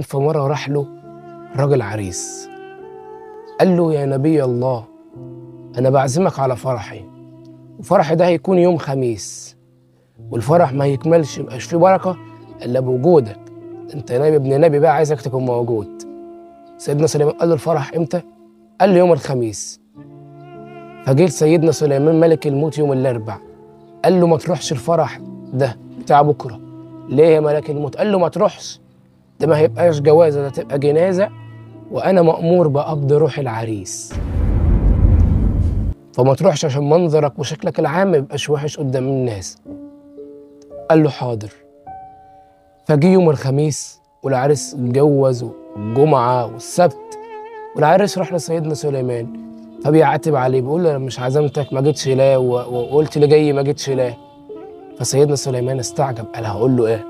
سليمان في مرة راح له راجل عريس، قال له يا نبي الله أنا بعزمك على فرحي، وفرحي ده هيكون يوم خميس، والفرح ما يكملش ميبقاش فيه بركة إلا بوجودك، أنت نبي ابن نبي بقى عايزك تكون موجود. سيدنا سليمان قال له الفرح إمتى؟ قال له يوم الخميس. فجه سيدنا سليمان ملك الموت يوم الأربع، قال له ما تروحش الفرح ده بتاع بكرة. ليه يا ملك الموت؟ قال له ما تروحش، ده ما هيبقاش جوازة، ده تبقى جنازة، وأنا مأمور بقبض روح العريس، فما تروحش عشان منظرك وشكلك العام ما يبقاش وحش قدام الناس. قال له حاضر. فجي يوم الخميس والعريس اتجوز، والجمعة والسبت، والعريس راح لسيدنا سليمان فبيعاتب عليه بيقول له انا مش عزمتك ما جيتش ليه، وقلت لي جاي ما جيتش ليه. فسيدنا سليمان استعجب، قال هقول له ايه؟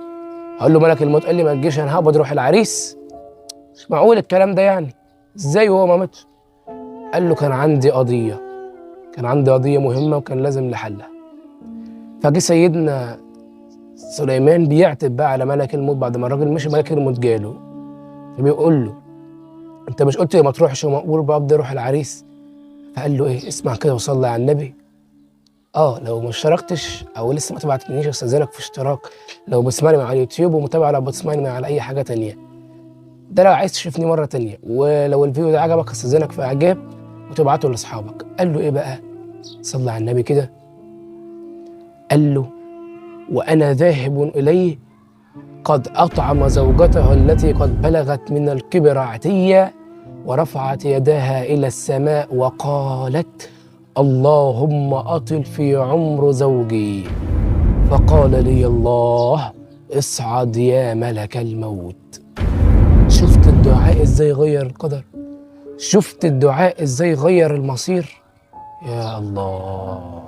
هقول له ملك الموت قال لي ما تجيش انا هقبض روح العريس؟ مش معقول الكلام ده، يعني ازاي وهو ما ماتش؟ قال له كان عندي قضية، كان عندي قضية مهمة وكان لازم لحلها. فجه سيدنا سليمان بيعتب بقى على ملك الموت بعد ما الراجل مشي، ملك الموت جاله فبيقول له انت مش قلت لي ما تروحش ومأمور بقبض روح العريس؟ فقال له ايه، اسمع كده وصلي على النبي. لو ما اشتركتش او لسه ما تبعتنيش استاذنك في اشتراك، لو بتسمعني من على اليوتيوب ومتابع، لو بتسمعني من على اي حاجة تانية، ده لو عايز تشوفني مرة تانية، ولو الفيديو ده عجبك استاذنك في اعجاب وتبعته لاصحابك. قال له ايه بقى؟ صلي على النبي كده. قال له وانا ذاهب اليه قد اطعم زوجته التي قد بلغت من الكبر عتيه، ورفعت يداها الى السماء وقالت اللهم أطل في عمر زوجي. فقال لي الله اصعد يا ملك الموت. شفت الدعاء ازاي غير القدر؟ شفت الدعاء ازاي غير المصير؟ يا الله.